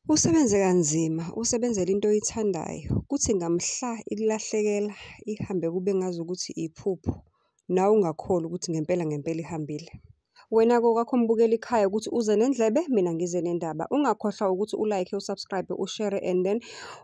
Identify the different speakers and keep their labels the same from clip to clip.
Speaker 1: Usebenze kanzima, usebenzele into oyithandayo, kuthi ngamhla ikulahlekela ihambe kube ngazukuthi iphupho, nawe ungakholwa ukuthi ngempela ngempela ihambile. Wena-ke okwakho mbukeli ekhaya ukuthi uze nendlebe, mina ngize nendaba. Ungakhohlwa ukuthi u-like, u-subscribe, u-share and then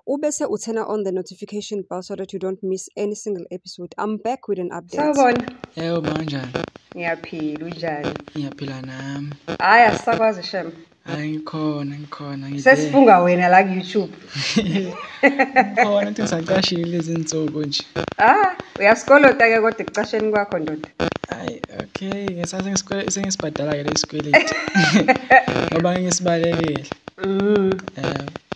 Speaker 1: ubese u-turn-a on the notification bell so that you don't miss any single episode. I'm back with an update.
Speaker 2: Sawubona.
Speaker 3: Yebo, kanjani?
Speaker 2: Ngiyaphila, unjani?
Speaker 3: Ngiyaphila nami.
Speaker 2: Hhayi, asisakwazi shem.
Speaker 3: Hayi ngikhona, ngikhona ngide.
Speaker 2: Sesifunga wena la ku-YouTube.
Speaker 3: Ngikhona ukuthi ngisacashile lezi nsuku nje.
Speaker 2: Ah, uyasikolota-ke kodwa ekucasheni kwakho ndoda.
Speaker 3: Hayi, okay, ngisase sengisibhadala-ke lesi sikweletu. Ngoba ngisibalekile.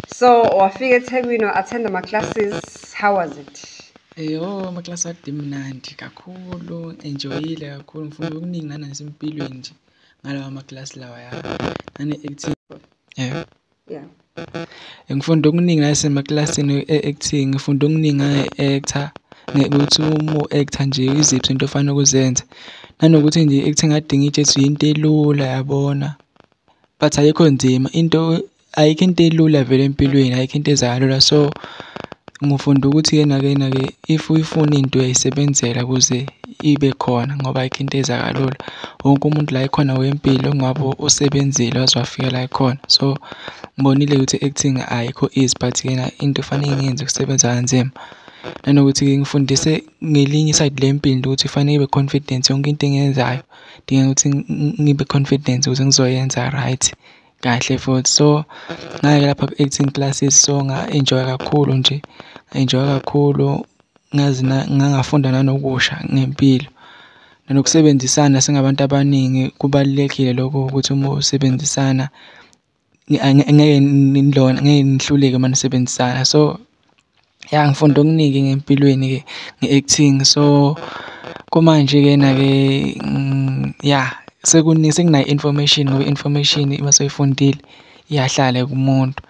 Speaker 2: So, wafika eThekwini wa-attend ama-classes, how was it?
Speaker 3: Yho, amaklasi ade mnandi kakhulu, enjoyile kakhulu, ngifunde okuningi nanasempilweni nje ngalawa maklasi lawa ya. Nane-acting. Yebo.
Speaker 2: Yeah.
Speaker 3: Ngifunde okuningi nasemaklasini e-acting, ngifunde okuningi ngaye-actor, ukuthi uma u-actor nje iziphi izinto ofanele ukuzenze. Nanokuthi nje i-acting kade ngiy'tshela ukuthi into elula yabona, but ayikho nzima into, ayikho into elula vele empilweni, ayikho into eza kalula. So ngifunda ukuthi-ke nake-nake if uyifuna into uyayisebenzela ukuze ibe khona ngoba ayikho into eza kalula. Wonke umuntu la ekhona wempilo ngabe usebenzile waze wafika la ekhona. So ngibonile ukuthi i-acting ayikho easy but-ke into efanele ngiyenze ukusebenza kanzima. Nanokuthi-ke ngifundise ngelinye i-side lempilo ukuthi kufanele ngibe confident yonke into engiyenzayo kudingeka ukuthi ngibe confident ukuze ngizoyenza right kahle futhi. So ngaya lapha ku-acting classes, so nga-enjoy-a kakhulu nje, nga-enjoy-a kakhulu ngaze ngangafunda nanokusha ngempilo. Nanokusebenzisana singabantu abaningi kubalulekile lokho ukuthi uma usebenzisana angeke nilona, ngeke nihluleke uma nisebenzisana. So ya, ngifunde okuningi empilweni-ke nge-acting. So kumanje-ke na-ke ya sekunayo i-information ngoba i-information uma sewuyifundile iyahlala kumuntu.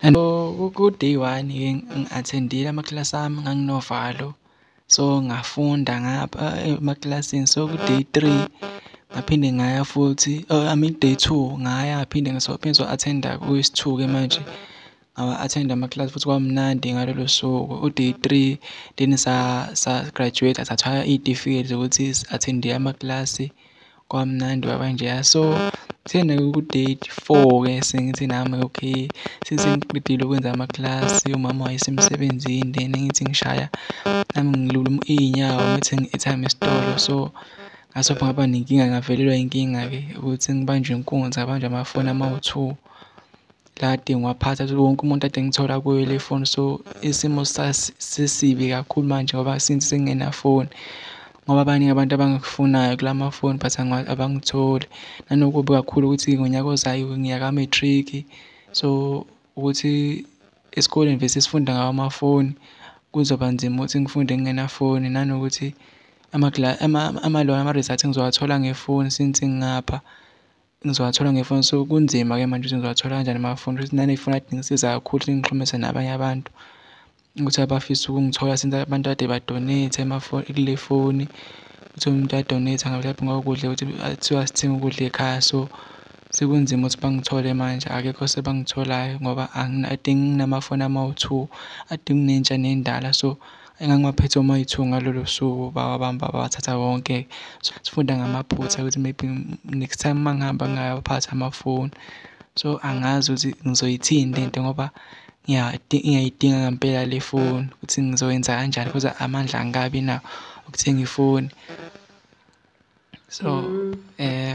Speaker 3: And ku-day one-ke ngi-attend-ile amaklasi ami nganginovalo, so ngafunda ngapha emaklasini. So ku-day three ngaphinde ngaya futhi, I mean day two ngaya ngaphinde ngaphinde ngaso-attend-a kwesi-two-ke manje. Ngawa-attend-a amaklasi futhi kwamnandi ngalolo suku. U-day three then sa-graduate-a sathola iy'tifiketi zokuthi si-attend-ile amaklasi, kwamnandi kwabanjeya. So kuthena ku-day four-ke sengithi nami okay, sesengiqedile ukwenza amaklasi, umama wayesemsebenzini then ngithi ngishaya nami ngilula iy'nyawo ngithenga i-airtime esitolo. So ngasobe ngaba nenkinga, ngavelelwa inkinga-ke ukuthi ngibanjwe inkunzi, ngabanjwa amafoni amawu-two la kade ngiwaphatha wonke umuntu ade ngithola kuyo le foni. So isimo sesibi kakhulu manje ngoba since sengingenafoni, ngoba baningi abantu abangifunayo kulamafoni but abangitholi. Nanokubi kakhulu ukuthi ngonyaka ozayo ngiya ka-matric, so ukuthi esikoleni vese sifunda ngawo amafoni, kuzoba nzima ukuthi ngifunde ngingenafoni. Nanokuthi ama-results ngizowathola ngefoni since ngingapha ngizowathola ngefoni. So kunzima-ke manje ukuthi ngizowathola kanjani amafoni, futhi nanefoni kade ingisiza kakhulu ingixhumanisa nabanye abantu ukuthi abafisa ukungithola since abantu kade ba-donate kule foni. Uthole umuntu uya-donate mhlampe ngokudla ukuthi kuthiwa sithenge ukudla ekhaya, so sekunzima ukuthi bangithole manje, akekho osebangitholayo ngoba kade nginamafoni amawu-two, kade nginentsha nendala. So engangiwaphethe womayi-two ngalolo suku bawabamba bawathatha wonke. Sifunda ngamaphutha ukuthi maybe next time uma ngihamba ngingawaphathi amafoni. So angazi ukuthi ngizoyithini lento ngoba ngiyayidinga ngempela le foni ukuthi ngizoyenza kanjani because amandla angikabi nawo ukuthenga ifoni. So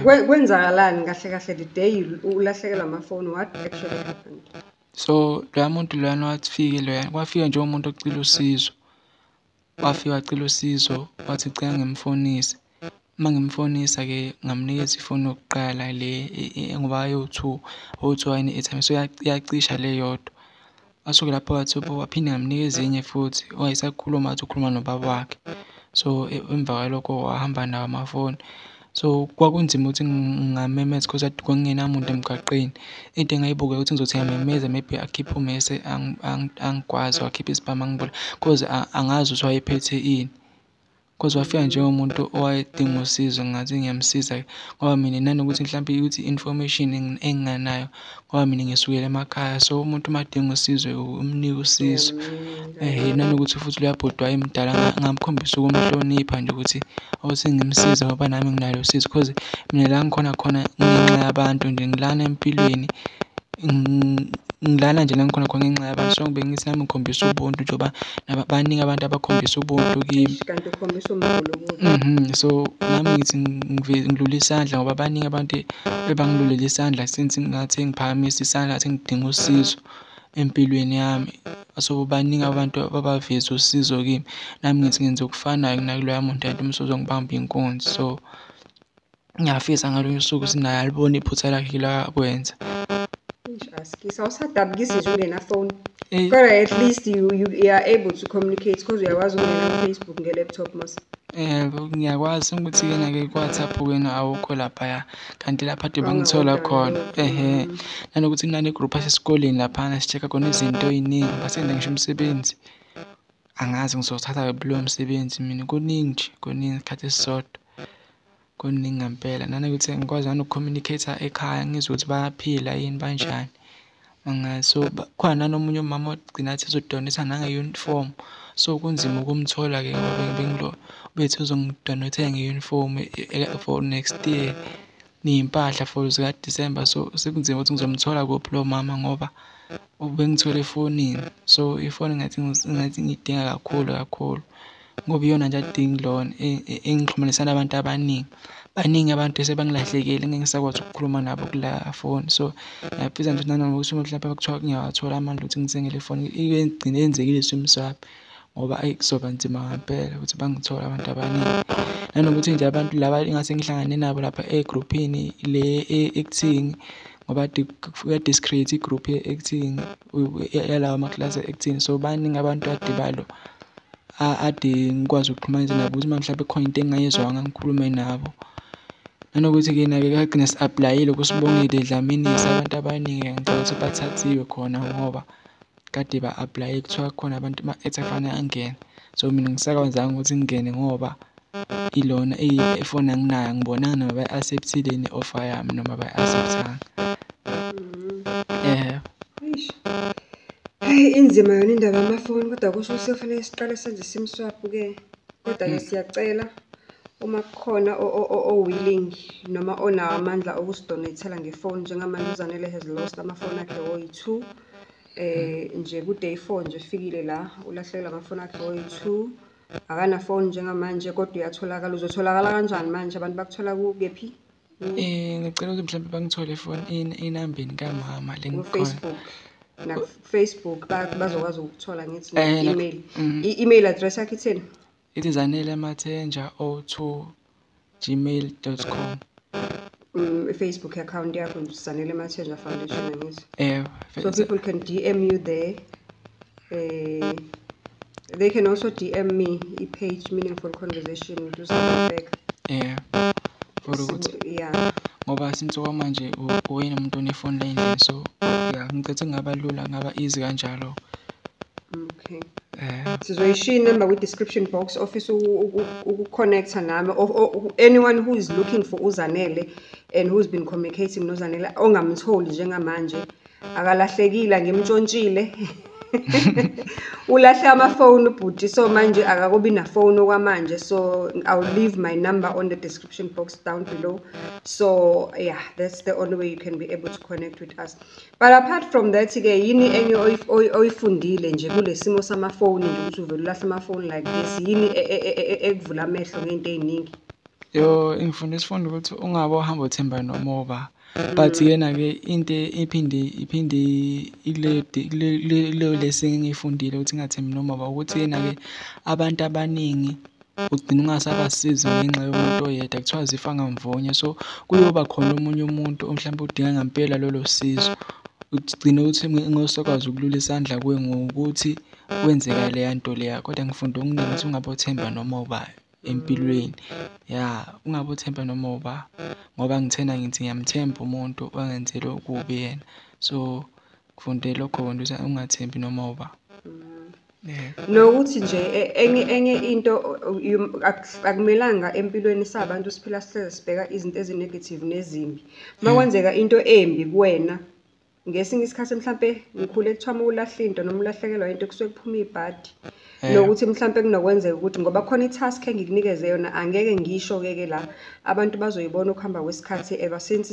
Speaker 2: Kwenzakalani kahle kahle the day ulahlekelwa amafoni, what actually happened?
Speaker 3: So loya muntu loyana wafike loyana, kwafika nje umuntu ocela usizo. Wafika wacela usizo wathi cela ngimfonise. Uma ngimfonisa-ke ngamnikeza ifoni yokuqala le ngoba ayewu-two, owu-two wayene-airtime so yacisha le eyodwa. Wasuke lapho wathi waphinde ngamnikeza enye futhi wayesakhuluma wathi ukhuluma nobaba wakhe. So emva kwalokho wahamba nawo amafoni. So kwakunzima ukuthi ngingamemeza cause kwakungenamuntu emgaqeni. Into engayibuka ukuthi ngizothi ngiyamemeza maybe akhiphe ummese angigwaze or akhiphe isibhamu angibulale cause angazi ukuthi wayephethe ini. Cause wafika njengomuntu owayedinga usizo, ngathi ngiyamsiza ngoba mina nanokuthi mhlampe ukuthi i-information enginganayo ngoba mina ngisukela emakhaya. So umuntu uma edinga usizo umnika usizo. Nanokuthi futhi loya bhuti wayemdala, ngamkhombisa ukumhlonipha nje ukuthi awuthi ngimsize ngoba nami nginalo usizo. Cause mina la ngikhona khona ngenxa yabantu nje, ngilana empilweni, ngilana nje la ngikhona khona ngenxa yabantu. So bengithi nami ngikhombisa ubuntu njengoba baningi abantu abakhombisa ubuntu kimi.
Speaker 2: Kanti ukhombisa umgulukudu.
Speaker 3: So nami ngithi ngilula isandla ngoba baningi abantu ebangilulela isandla since ngathi ngiphakamisa isandla ngathi ngidinga usizo empilweni yami. So baningi abantu abaveza usizo kimi. Nami ngithi ngenza okufanayo nakuloya muntu kanti uma usuzongibamba inkunzi. So ngiyafisa ngalolunye usuku ukuthi naye alibone iphutha lakhe la akwenza.
Speaker 2: Asikisi, awusadabukisi nje ungenafoni. Kodwa at least you are able to communicate because uyakwazi ukungena ku-Facebook nge-laptop mos.
Speaker 3: Yebo, ngiyakwazi ukuthi-ke ku-WhatsApp-ke awukho laphaya, kanti lapha kade bangithola khona. Ehhe, nanokuthi kunane-group yasesikoleni laphana si-check-a khona izinto ey'ningi, basenza ngisho umsebenzi. Angazi ngizowuthatha kuphi lowo msebenzi mina, kuningi nje, kuningi isikhathi esisodwa. Kuningi ngempela, nanokuthi ngikwazi nanoku-communicate-a ekhaya ngizwe ukuthi bayaphila yini, banjani. Angazi, so kukhona nanomunye umama ogcina athi uzo-donate-a nange-uniform. So kunzima ukumthola-ke ngoba bethi uzongi-donate-ela nge-uniform for next year, ney'mpahla for zika-December. So sekunzima ukuthi ngizomthola kuphi lo mama ngoba ubengithole efonini. So ifoni ngathi ngiyidinga kakhulu kakhulu ngoba iyona nje ade ngilona engixhumanisa nabantu abaningi. Baningi abantu esebangilahlekile engeke ngisakwazi ukukhuluma nabo kula foni. So ngiyafisa nje nanokuthi mhlampe kuthiwa ngiyawathola amandla ukuthi ngithenge le foni ike igcine yenzekile i-SIM swap ngoba eyi kuzoba nzima ngempela ukuthi bangithole abantu abaningi. Nanokuthi nje abantu laba engase ngihlangane nabo lapha egruphini le e-acting ngoba kade si-create i-group ye-acting yalawa maklasi e-acting. So baningi abantu ade balo ade ngikwazi ukuxhumanisa nabo ukuthi uma mhlampe kukhona into engingayizwanga ngikhulume nabo. Nanokuthi-ke na-ke kagcina si-apply-ile kuSibongile Dlamini, abantu abaningi ngicabanga ukuthi bathathiwe khona ngoba kade ba-apply-e kuthiwa kukhona abantu ama-actor kufanele angene. So mina ngisakwazanga ukuthi ngingene ngoba ilona ifoni anginayo, angibonanga noma bayi-accept-ile yini i-offer yami noma abayi-accept-anga. Yebo.
Speaker 2: Eish. Hhayi, inzima yona indaba yamafoni kodwa kusho ukuthi kuyofanele siqale senze i-SIM swap-ke. Kodwa-ke siyacela uma kukhona o-willing noma onawo amandla okusi-donate-ela ngefoni, njengamanje uZanele has lost amafoni akhe woyi-two. Nje ku-day four nje efikile la, ulahlekelwe amafoni akhe woyi-two. Akanafoni njengamanje kodwa uyatholakala. Uzotholakala kanjani manje? Abantu bakuthola kephi?
Speaker 3: Ngicela ukuthi mhlampe bangithole ifoni enambeni kamama le ngikhona.
Speaker 2: Ku-Facebook. Naku-Facebook bazokwazi ukukuthola ngithi ne-email. I-email address yakho ithini?
Speaker 3: Ithi zanelemathenja02@gmail.com.
Speaker 2: I-Facebook account yakho Zanele Mathenja Foundation, angithi?
Speaker 3: Yebo.
Speaker 2: So people can DM you there. They can also DM me i-page Meaningful Conversation with uZanele Bheka.
Speaker 3: Yeah. For ukuthi ngoba since okwamanje uwena umuntu onefoni la endlini, so yeah, ngicethe kungaba lula, kungaba easy kanjalo.
Speaker 2: Okay. Sizoyishiya inamba kwi-description box ofisa uku-connect-a nami or anyone who is looking for uZanele and who's been communicating noZanele ongamtholi njengamanje, akalahlekile, angimtshontshile. Ulahle amafoni ubhuti, so manje akakobi nafoni okwamanje, so I'll leave my number on the description box down below. So yeah, that's the only way you can be able to connect with us. But apart from that ke, yini enye oyifundile nje kule simo samafoni nje, ukuthi uvele ulahle amafoni like this, yini ekuvula amehlo ngento ey'ningi?
Speaker 3: Yo, ngifunda isifundo ukuthi ungabe uhamba uthemba noma uba. But yena-ke into iphinde kuleyo lesson engiyifundile ukuthi ngingathembi noma uba, ukuthi yena-ke abantu abaningi ugcina ungasabasizi ngenxa yomuntu oyedwa, kuthiwa zifa ngamvunye. So kuyoba khona omunye umuntu mhlampe udinga ngempela lolo sizo, ugcine ukuthi ngosakwazi ukulula isandla kuye ngokuthi kwenzeka leya nto leya. Kodwa ngifunde okuningi ukuthi ungabe uthemba noma uba empilweni. Ya, ungabe uthemba noma uba, ngoba ngithena ngithi ngiyamthemba umuntu ongenzele okubi yena. So ngifunde lokho ukuthi ungathembi noma uba.
Speaker 2: Nokuthi nje enye into akumelanga empilweni sabantu siphila sihleze sibheka izinto ezi-negative nezimbi. Uma kwenzeka into embi kuwena, ngesinye isikhathi mhlampe ngikhule kuthiwa uma ulahla into noma ulahlekelwa into kusuke kuphuma ibhadi. Nokuthi mhlampe kunokwenzeka ukuthi ngoba khona i-task engikunikeze yona, angeke ngisho-ke ke la, abantu bazoyibona ukuhamba kwesikhathi. Ever since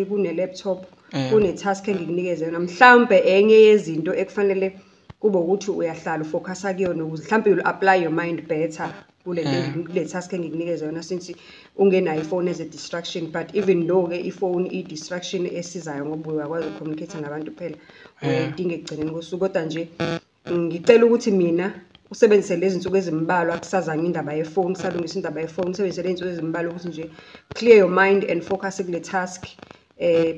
Speaker 2: kune-laptop, kune-task engikunikeze yona, mhlawumbe enye yezinto ekufanele kube ukuthi uyahlala u-focus-a kuyona ukuze mhlawumbe you'll apply your mind better kule kule task engikunikeze yona, since ungenayo ifoni as a distraction. But even though-ke ifoni i-distraction esizayo ngoba uyakwazi uku-communicate nabantu phela, uyayidinga ekugcineni kosuku, kodwa nje ngicela ukuthi mina usebenzise lezi nsuku ezimbalwa kusazama indaba yefoni, kusalungisa indaba yefoni, usebenzise lezi nsuku ezimbalwa ukuthi nje clear your mind and focus kule task.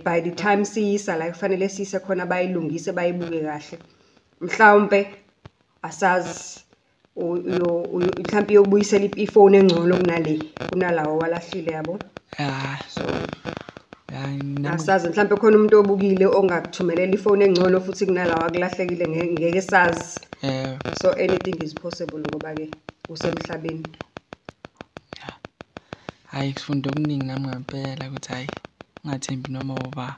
Speaker 2: By the time siyisa la kufanele siyise khona, bayilungise, bayibuke kahle, mhlawumbe asazi, mhlawumbe iyokubuyisela ifoni engcono kunale, kunalawo walahlile, yabo. So asazi, mhlawumbe khona umuntu obukile ongakuthumelela ifoni engcono futhi kunalawa akulahlekile, ngeke sazi. So anything is possible ngoba-ke usemhlabeni.
Speaker 3: Hhayi, ngifunda okuningi nami ngempela ukuthi hhayi, ungathembi noma uba.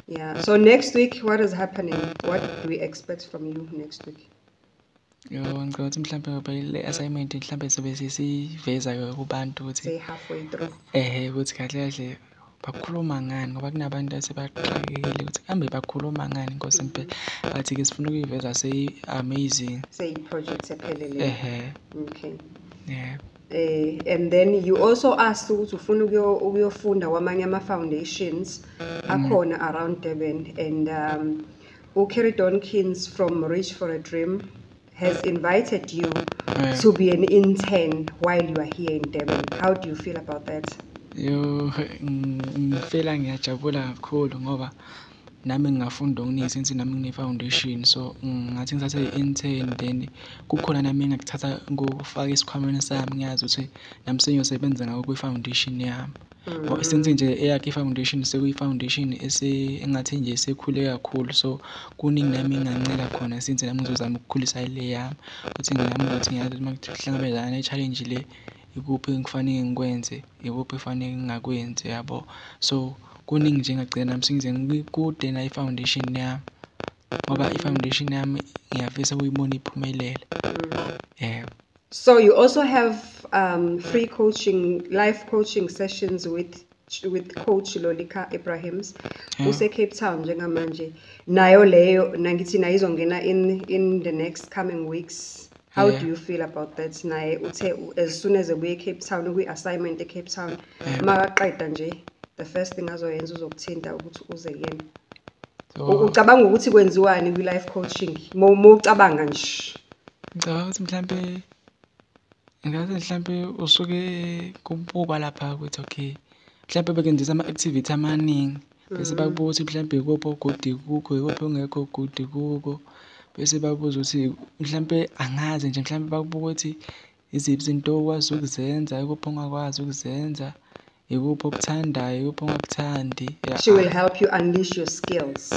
Speaker 2: Yeah. So next week, what is happening? What do we expect from you next week?
Speaker 3: Yo, ngicabanga ukuthi mhlampe ngoba le assignment mhlampe sobe sesiveza-ke kubantu ukuthi
Speaker 2: Say halfway through.
Speaker 3: Ehhe, ukuthi kahle kahle bakhuluma ngani, ngoba kunabantu asebaxakekile ukuthi kambe bakhuluma ngani inkosi impela. But-ke sifuna ukuyiveza seyi-amazing.
Speaker 2: Seyi-project ephelele.
Speaker 3: Ehhe.
Speaker 2: Okay.
Speaker 3: Yeah.
Speaker 2: And then you also asked ukuthi ufuna ukuyofunda kwamanye ama-foundations akhona around Durban, and uKerry Donkins from Reach for a Dream has invited you to be an intern while you are here in Durban. How do you feel about that?
Speaker 3: Yo, ngifela ngiyajabula kakhulu ngoba nami ngingafunda okuningi since nami ngine-foundation, so ngathi ngithathe i-intern, then kukhona nami engakuthatha ngokufaka esikhwameni sami, ngiyazi ukuthi nami sengiyosebenza ngako kwi-foundation yami. Since nje eyakhe i-foundation sekuyi-foundation engathi nje sekhule kakhulu, so kuningi nami engingancela khona since nami ngizozama ukukhulisa le yami, ukuthi nami ngizothi ngiyazi uma kuhlangabezana ne-challenge le, ikuphi engikufanele ngikwenze, ikuphi ekufanele ngingakwenzi, yabo. So kuningi nje engagcina nami sengize ngikude nayo i-foundation yami, ngoba i-foundation yami ngiyafisa ukuyibona iphumelela. Yebo.
Speaker 2: So you also have free coaching, life coaching sessions with Coach Lolika Ibrahims. Use Cape Town njengamanje. Nayo leyo nangithi nayo izongena in the next coming weeks. How do you feel about that? Naye uthe as soon as ebuye eCape Town, kwi-assignment eCape Town, makaqeda nje, the first thing azoyenza uzokuthinta ukuthi uze kuyena. Ucabanga ukuthi kwenziwani kwi-life coaching? Mawucabanga nje.
Speaker 3: Ngicabanga ukuthi mhlampe ngathi mhlampe usuke kubukwa lapha ukuthi okay, mhlampe bekenzisa ama-activity amaningi, bese bakubuka ukuthi mhlampe ikuphi o-good kukho, ikuphi ongekho good kuko, bese babuza ukuthi mhlampe angazi nje, mhlampe bakubuka ukuthi iziphi izinto okwazi ukuzenza, ikuphi ongakwazi ukuzenza, ikuphi okuthandayo, ikuphi ongakuthandi.
Speaker 2: She will help you unleash your skills.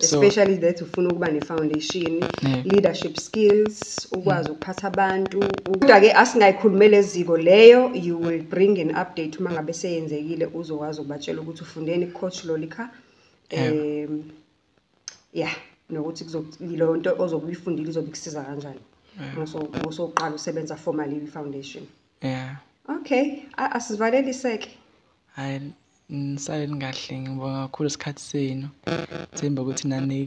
Speaker 3: So,
Speaker 2: Especially that ufuna ukuba ne-foundation, leadership skills, ukwazi ukuphatha abantu. Kodwa-ke asingayikhulumeli eziko leyo, you will bring an update uma ngabe seyenzekile, uzokwazi ukubatshela ukuthi ufundeni ku-Coach Lolika. Yeah, nokuthi leyo nto ozobe uyifundile izobe ikusiza kanjani. Ngosoqala usebenza formally kwi-foundation. Okay, asivalelise-ke.
Speaker 3: Hhayi, nisale ningahle, ngibonga kakhulu isikhathi senu. Themba ukuthi nani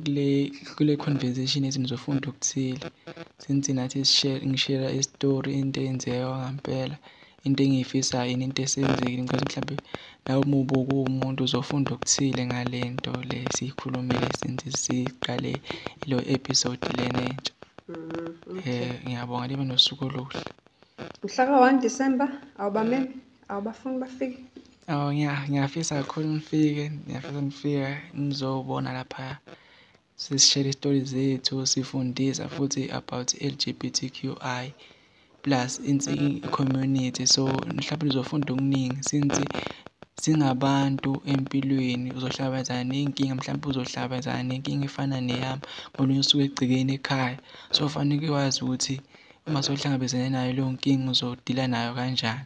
Speaker 3: kule conversation yethu nizofunda okuthile. Since nathi ngishare isitori, into eyenzeka ngempela, into engiyifisayo, into esenzekile. Ngicela mhlampe nawe uma ubuka uwumuntu uzofunda okuthile ngale nto le esiyikhulumile since siqale lo episode lena entsha. Ngiyabonga, nibe nosuku oluhle.
Speaker 2: Mhla ka-1 December, awubamemi, awubafuni bafike?
Speaker 3: Oh, ngiyafisa kakhulu nifike, ngiyafisa nifike nizobona lapha, sisishare isitori zethu, sifundisa futhi about LGBTQI plus community. So mhlawumbe nizofunda okuningi since Singabantu empilweni uzohlangabezana ney'nkinga, mhlampe uzohlangabezana nenkinga efana neyami ngolunye usuku egcekeni ekhaya. So, faneke wazi ukuthi uma sewuhlangabezene nayo leyo nkinga uzodila nayo kanjani.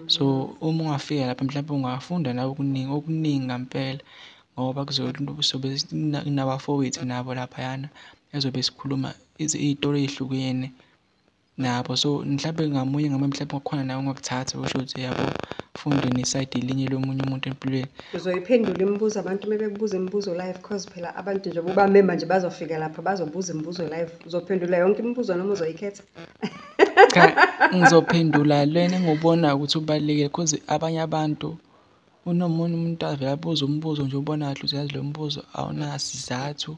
Speaker 3: So, uma ungafika lapha mhlampe ungafunda nawe okuningi, okuningi ngampela ngoba kuzobe sobe nabafowethu nabo laphayana ezobe sikhuluma iy'tori ey'hlukene nabo. So, mhlampe ngamunye ngamunye mhlampe kukhona nawe ongakuthatha usho ukuthi yabo, ufunde nesayidi elinye lomunye umuntu empilweni.
Speaker 2: Uzoyiphendula imibuzo abantu uma bekubuza imibuzo live, cause phela abantu nje ubamema nje bazofika lapha bazobuza imibuzo live. Uzophendula yonke imibuzo noma uzoyikhetha?
Speaker 3: Cha, ngizophendula lena engiwubonayo ukuthi ubalulekile cause abanye abantu unomunye umuntu avele abuze umbuzo nje ubona kahle ukuthi yazi lo mbuzo awunasizathu,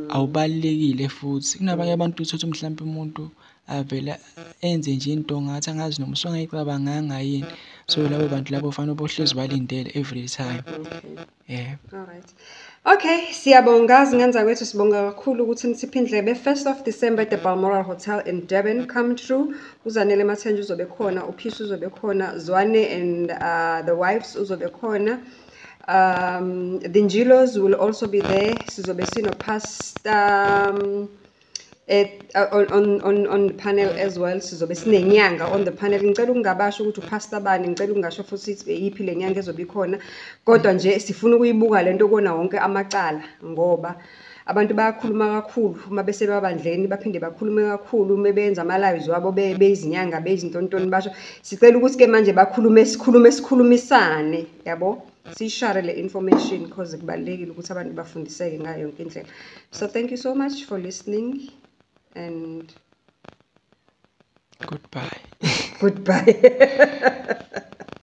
Speaker 3: awubalulekile futhi. Kunabanye abantu utholukuthi mhlampe umuntu avele enze nje into ngathi angazi noma usungayicabanganga yini. So labo bantu labo kufanele ubohlezi ubalindele every time.
Speaker 2: Okay.
Speaker 3: Yebo.
Speaker 2: All right. Okay, siyabonga zingane zakwethu, sibonga kakhulu ukuthi nisiphe indlebe. 1st of December at the Balmoral Hotel in Durban. Come through. UZanele Mathenji uzobe khona, uPhisi uzobe khona, Zwane and the wives uzobe khona. The Njilos will also be there. Sizobe sino Pastor on the panel as well. Sizobe sinenyanga on the panel. Ngicela ukungabasho ukuthi uPastor bani, ngicela ukungasho futhi iyiphi le nyanga ezobe ikhona. Kodwa nje sifuna ukuyibuka lento kona wonke amacala, ngoba abantu bayakhuluma kakhulu uma besebabandleni, baphinde bakhulume kakhulu uma benza ama-lives wabo beyizinyanga, beyizintontoni basho. Sicela ukuthi-ke manje bakhulume, sikhulume, sikhulumisane, yabo? Siyishare le information cause kubalulekile ukuthi abantu bafundiseke ngayo yonke indlela. So thank you so much for listening and
Speaker 3: goodbye.
Speaker 2: Goodbye.